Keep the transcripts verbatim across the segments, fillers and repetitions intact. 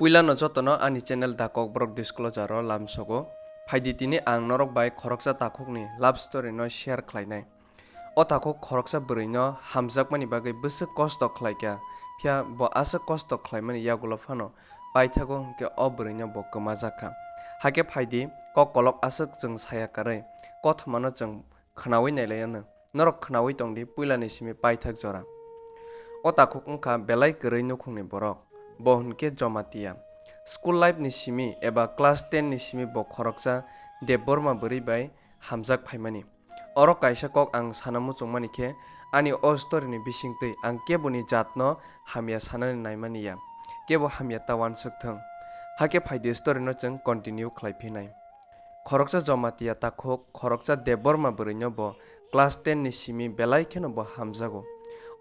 Puilano jotono ani channel Da Kokborok Disclosure o lamsogo. Phaidi tini ang norok bai khoroksa takhukni love story no share khlainai. O takhuk khoroksa bwrwi no hamjakmani bagwi bwswk kosto khlaikha, phiya bo aswk kosto khlaimani yagulo phano paithago hwnkhe o bwrwi no bo kwmajak kha. Hakhe phaidi kok kolok aswk chwng saya karwi, kothoma no chwng khwnaui nailaiyano. Norok khwnaui tongdi puilani simi paithak jora. O takhuk wngkha belai kwrwi nukhungni borok. Bo hwnkhe Jamatia. School life ni simi eba class ten ni simi bo khoroksa Debbarma bwrwi bai hamjak phaimani. Oro kaisa kok ang sana muchungmani khe, ani o story ni bisingtwi ang keboni jatno hamya sanani naimani ya. Kebo hamya ta uansuk thung. Hakhe phaidi story no chwng continue khlai phinai. Khoroksa Jamatia takhuk, khoroksa Debbarma bwrwino bo class ten ni simi belai kheno bo hamjago.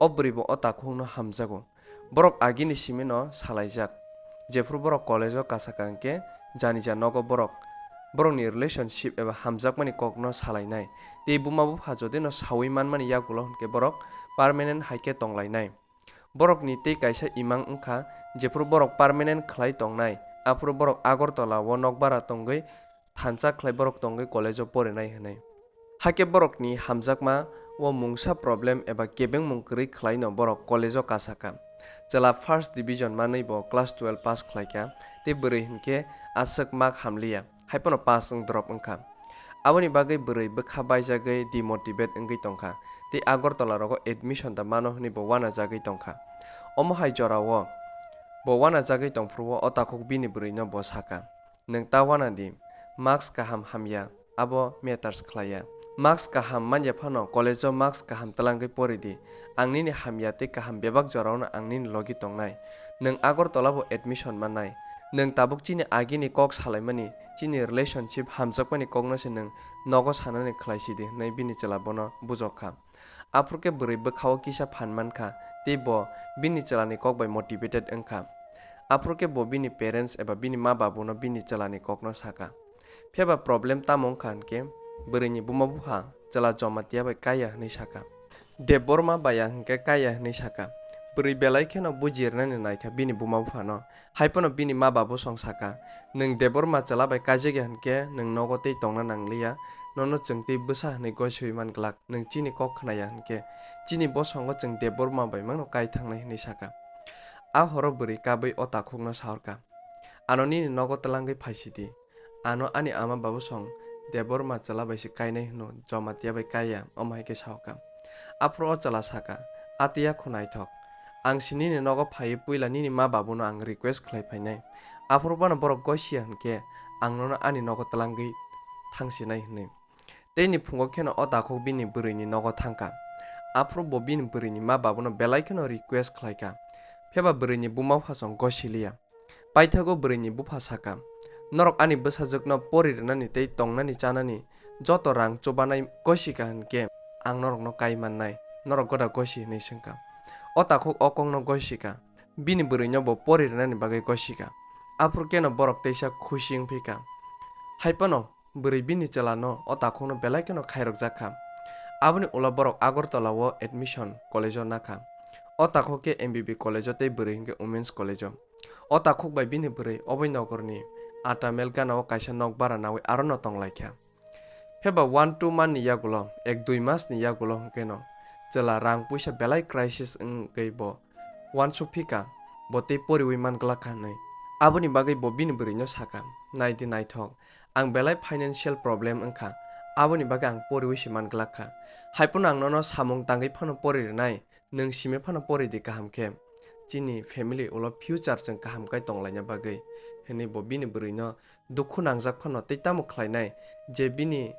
O bwrwi bo o takhukno hamjago. Borok agini simi no salaijak. Jephru borok college o kasaka hwnkhe janija nogo borok borokni relationship eba hamjakmani kokno salainai. Tei buma bupha jodi no saui manmani yagulo hwnkhe borok permanent hai khe tonglainai. Borokni tei kaisa imang wngkha, jephru borok permanent khlai tongnai, aphuru borok Agartala o nokbara tongwi thansa khlai borok tongwi college o porinai hwnwi. Hakhe borokni hamjakma o mungsa problem eba kebengmung kwrwi khlaino borok college o kasaka. Chwla first division manwi bo class twelve pass khlaikha, tei bwrwi hinkhe aswk mark hamliya. Haiphano pass wng drop wngkha. Aboni bagwi bwrwi bwkha baijagwi demotivate wngwi tongkha, tei Agartala rogo admission da mano hwnwi bo uanajagwi tongkha. Omo hai jorao bo uanajagwi tongphuru o takhuk bini bwrwino bo saka, "Nwng ta uanadi, marks kaham hamya, abo matters khlaiya. Marks kaham manya phano college o marks kaham twlangwi poridi. Ang nini hamya tei kaham bebak joraono ang nini logi tongnai. Nwng Agartala bo admission mannai. Nwng tabuk chini agini kok salaimani, chini relationship hamjakmani kokno se nwng nogo sanani khlaisidi," hwnwi bini chwla bono bujok kha. Aphuru khe bwrwi bwkhao kisa phan mankha, tei bo bini chwlani kok bai motivated wngkha. Aphuru khe bo bini parents eba bini ma babuno bini chwlani kokno saka. Phiya ba problem tamo wngkha hwnkhe, bwrwini buma bupha chwla Jamatia bai kaiya hwnwi saka. Debbarma baya hwnkhe kaiya hwnwi saka. Bwrwi belai kheno buji rwnani naikha bini buma buphano. Haiphano bini ma babu song saka, "Nwng Debbarma chwla bai kaijak ya hwnkhe nwng nogo tei tongna nangliya, nono chwng tei bwsa hwnwi gosiwi man glak, nwng chini kok khna ya hwnkhe. Chini bosongo chwng Debbarma bai mano kai thangnai," hwnwi saka. A horo bwrwi kabwi o takhukno sahorkha, "Ano nini nogo twlangwi phaisidi. Ano ani ama babu song Debbarma chwla bai se kainai hwno, Jamatia bai kaiya," omo hai khe sahokha. Aphuru o chwla saka, "Atiya kho naithok. Ang se nini nogo phaiwi puila nini ma babuno ang request khlai phainai. Aphuru bono borok gosiya hwnkhe ang nono ani nogo twlangwi thangsinai," hwnwi. Teini phungo kheno o takhuk bini bwrwini nogo thangkha. Aphuru bo bini bwrwini ma babuno belai kheno request khlaikha. Phiya ba bwrwini buma bupha song gosiliya. Paithago bwrwini bupha saka, "Norok ani bwsajwkno pori rwnani tei tongnani chanani joto rang chubanai gosika hwnkhe ang norokno kai mannai, norok goda gosi," hwnwi swngkha. O takhuk o kokno gosika, bini bwrwino bo pori rwnani bagwi gosika. Aphuru keno borok teisa khusi wngphika. Haiphano bwrwi bini chwlano o takhukno belai kheno khairokjak kha. Aboni ulo borok Agartala o admission college o nakha. O takhuk khe M B B college o tei bwrwi hinkhe Women's College o. O takhuk bai bini bwrwi obai nogorni Atta Mel gana o kaisa nok bara naui arono tonglaikha. Phiya ba one two man ni yagulo, ek dui mas ni yagulo hwnkhe no chwla rang puisa belai crisis wngwi bo uansuk phika, bo tei poriwi man glak kha hwnwi. Aboni bagwi bo bini bwrwino saka, "Naidi naithok, ang belai financial problem wngkha, aboni bagwi ang poriwi se man glak kha. Haiphano ang nono samung tangwi phano pori rwnai, nwng simi phano pori di kaham khe. Chini family ulo future chwng kaham kai tonglaina bagwi," hwnwi bo bini bwrwino dukhu nangjak phano tei tamo khlainai je bini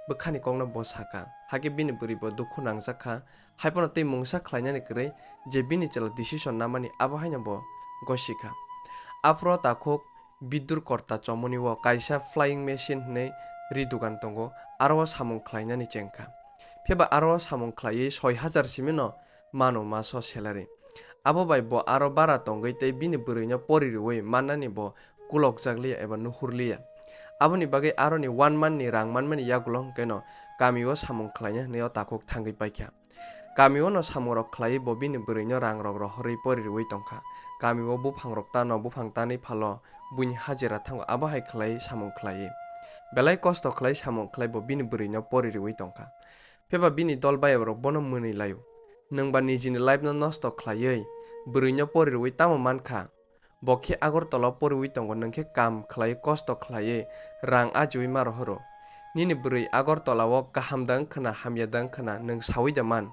bwkhani kokno bo saka. Hakhe bini bwrwi bo dukhu nangjak kha, haiphano tei mungsa khlainani kwrwi je bini chwla decision namani abo haino bo gosi kha. Aphuru takhuk Biddur Korta chomoni o kaisa flying machine hwnwi ri dugan tongo, aro o samung khlainani chengkha. Phiya ba aro o samung khlaiwi soi hajar simi no mano maso salary. Abo bai bo aro bara tongwi tei bini bwrwino pori rwui mannani bo kulokjakliya eba nuhurliya. Aboni bagwi aroni one month ni rang manmani yagulo hwnkhe no kamio samung khlaina hwnwi o takhuk thangwi paikha. Kamio no samungrok khlaiwi bo bini bwrwino rangrok rohorwi pori rwui tongkha. kami o buphang rok tano, buphang tanwi phalo buini hajira thango, abo hai khlai samung khlaiwi. Belai kosto khlai samung khlai bo bini bwrwi no pori rwui tongkha. Phiba bini dol bayap rok bono mwnwi laio. Nwng ba nijini life no nosto khlaiwi bwrwi no pori rwui tamo mankha? Bo khe Agartala o poriwi tongo, nwng khe kam khlaiwi, kosto khlaiwi rang ajiwi ma rohoro. Nini bwrwi Agartala o kaham da wngkhwna, hamya da wngkhwna, nwng sawi da man?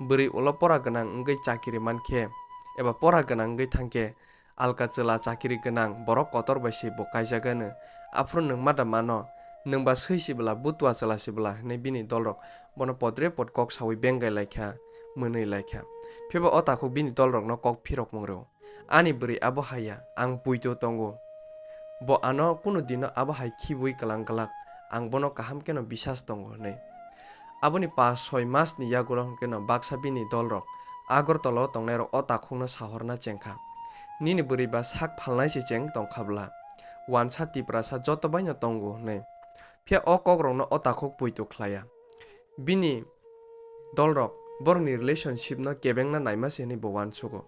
Bwrwi ulo pora gwnang wngwi chakiri mankhe, eba pora gwnang wngwi thangkhe, alka chwla chakiri gwnang borok kotor bai se bo kaijagano. Aphuru nwng ma da mano? Nwng ba swi sibla, butua chwla sibla, hwnwi bini dolrok bono podre pod kok sawi bengai laikha, mwnwi laikha. Phiba o takhuk bini dolrokno kok phirokmung rw. Ani bwrwi abo hai ya, ang poito tongo. Bo ano kunu dino abo hai khibwi kwlang glak, ang bono kaham kheno bisas tongo, hwnwi. Aboni pas soi masni yagulo hwnkhe no baksa bini dolrok Agartala o tongnairok o takhukno sahorna chengkha, "Nini bwrwi ba sak phalnai se cheng tongkha bla? Wansa Tiprasa joto baino tongo," hwnwi. Phiya o kokrokno o takhuk poito khlaiya. Bini dolrok borokni relationship no kebengna naima se hwnwi bo uansugo.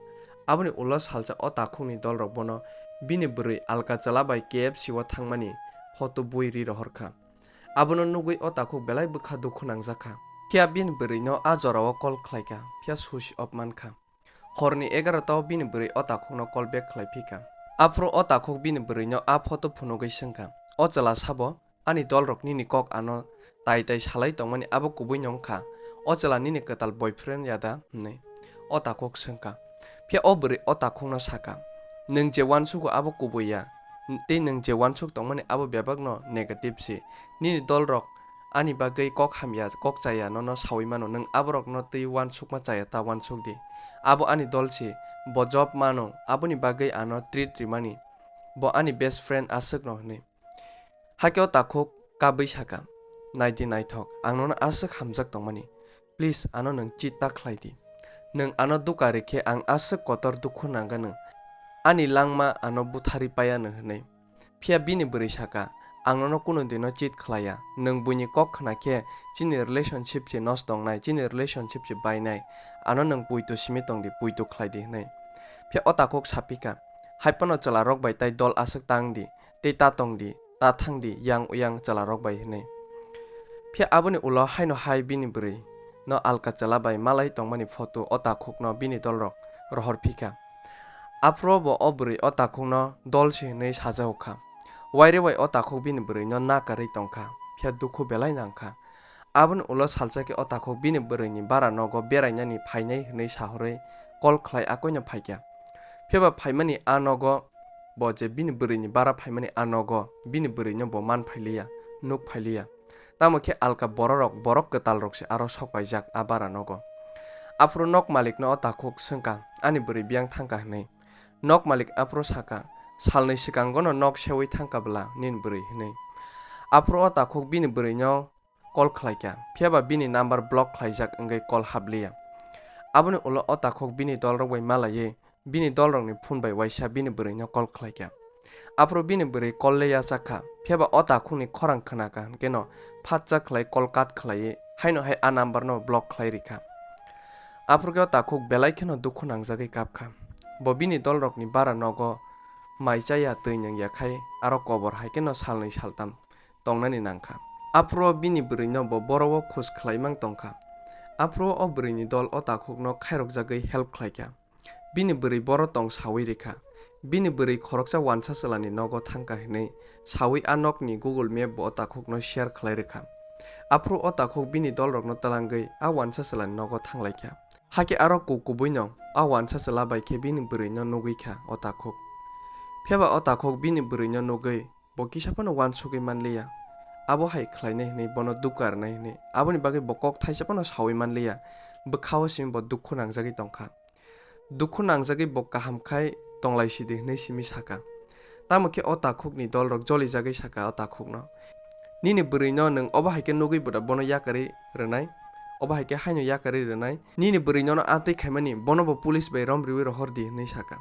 Aboni ulo salsa o takhukni dolrok bono bini bwrwi alka chwla bai K F C o thangmani photo bui ri rohorkha. Abono nugwi o takhuk belai bwkha dukhu nangjakha. Phiya bini bwrwino a jorao call khlaikha, phiya switch off mankha. Horni egarota o bini bwrwi o takhukno call back khlai phikha. Aphuru o takhuk bini bwrwino a photo phunugwi swngkha, "O chwla sabo, ani dolrok nini kok ano tai tai salai tongmani abo kubui no wngkha. O chwla nini kwtal boyfriend ya da?" hwnwi o takhuk swngkha. Phiya o bwrwi o takhukno sakha, "Nwng je uansugo abo kubui ya, tei nwng je uansuk tongmani abo bebakno negative se. Nini dolrok ani bagwi kok hamya, kok chaya nono sawi mano, nwng aborokno twi uansukma chaya ta uansuk di. Abo ani dol se, bo job mano, aboni bagwi ano treat rimani, bo ani best friend aswkno," hwnwi. Hakhe o takhuk kabwi sakha, "Naidi naithok, ang nono aswk hamjak tongmani. Please, ano nwng cheat ta khlai di. Nwng ano duka rikhe ang aswk kotor dukhu nangano. Ani langma ano butharwi paiya no," hwnwi. Phiya bini bwrwi sakha, "Ang nono kunu dino cheat khlaiya. Nwng buini kok khna khe chini relationship se nosto wngnai, chini relationship se bainai. Ano nwng poito simi tong di, poito khlai di," hwnwi. Phiya o takhuk saphikha, "Hai phano chwla rok bai tai dol aswk tang di, tei ta tong di, ta thang di, yang uyang chwla rok bai," hwnwi. Phiya aboni ulo haino hai bini bwrwi no alka chwla bai malai tongmani photo o takhukno bini dolrok rohor phikha. Aphuru bo o bwrwi o takhukno dol se hwnwi sajao kha. Waire bai o takhuk bini bwrwino na karwi tongkha, phiya dukhu belai nangkha. Aboni ulo salsa khe o takhuk bini bwrwini bara nogo berainani phainai hwnwi sahorwi call khlai akoino phaikha. Phiya ba phaimani a nogo bo je bini bwrwini bara phaimani a nogo bini bwrwino bo man phailiya, nuk phailiya. Tamo khe alka bororok, borok kwtalrok se aro sok paijak a bara nogo. Aphuru nok malikno o takhuk swngkha, "Ani bwrwi biyang thangkha?" hwnwi. Nok malik aphuru sakha, "Salnwi swkangono nok seui thangkha bwla nini bwrwi?" hwnwi. Aphuru o takhuk bini bwrwino call khlaikha, phiya ba bini number block khlaijak wngwi call hapliya. Aboni ulo o takhuk bini dolrok bai malaiwi bini dolrokni phone bai uaisa bini bwrwino call khlaikha. Aphuru bini bwrwi call le yachak kha, phiya ba o takhukni khorang khna kha hwnkhe no phatsa khlai call cut khlaiwi haino hai a number no block khlai rikha. Aphuru khe o takhuk belai kheno dukhu nangjagwi kap kha. Bo bini dolrokni bara nogo mai chaya, twi nung ya khai aro kobor hai kheno salnwi saltam tongnani nangkha. Aphuru o bini bwrwino bo boro o khus khlaimang tongkha. Aphuru o bwrwini dol o takhukno khairokjagwi help khlaikha. Bini bwrwi boro tong sawi rikha. Bini bwrwi khoroksa uansa chwlani nogo thangkha hwnwi sawi a nokni Google Map bo o takhukno share khlai rikha. Aphuru o takhuk bini dolrokno twlangwi a uansa chwlani nogo thanglaikha. Hakhe aro kuk kubuino a uansa chwla bai khe bini bwrwino nugwi kha o takhuk. Phiya ba o takhuk bini bwrwino nugwi bo kisa phano uansugwi manliya. Abo hai khlainai hwnwi, bono dukha rwnai hwnwi, aboni bagwi bo kok thaisa phano sawi manliya. Bwkha-o simi bo dukhu nangjagwi tongkha. Dukhu nangjagwi bo kaham khai tonglai sidi hwnwi simi sakha. Tamo khe o takhukni dolrok jolijagwi sakha o takhukno, "Nini bwrwino nwng obo hai khe nugwi bwda bono yakarwi rwnai, obo hai khe haino yakarwi rwnai. Nini bwrwinono a twi khaimani, bono bo police bai rom riwi rohor di," hwnwi sakha.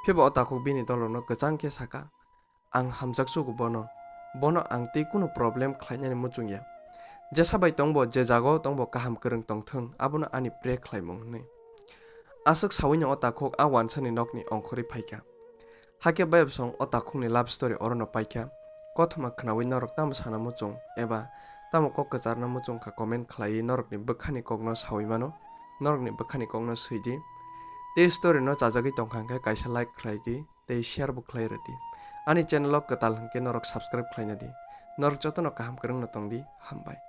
Phiya ba o takhuk bini dolrokno kwchang khe sakha, "Ang hamjak sugo bono, bono ang tei kunu problem khlainani muchung ya. Jesa bai tongbo, je jagao tongbo kaham kwrwng tongthwng, abono ani pray khlaimung," hwnwi. Aswk sawino o takhuk a wansani nokni ongkhorwi phaikha. Hakhe bayapsong o takhukni love story orono paikha. Kothoma khnawi norok tamo sana muchung eba tamo kok kwcharna muchung kha comment khlaiwi norokni bwkhani kokno sawi mano, norokni bwkhani kokno swidi. Tei story no chajagwi tongkha hwnkhe kaisa like khlaidi tei share bo khlai rwdi. Ani channel o kwtal hwnkhe norok subscribe khlaina di. Norok jotono kaham kwrwngno tongdi, hambai.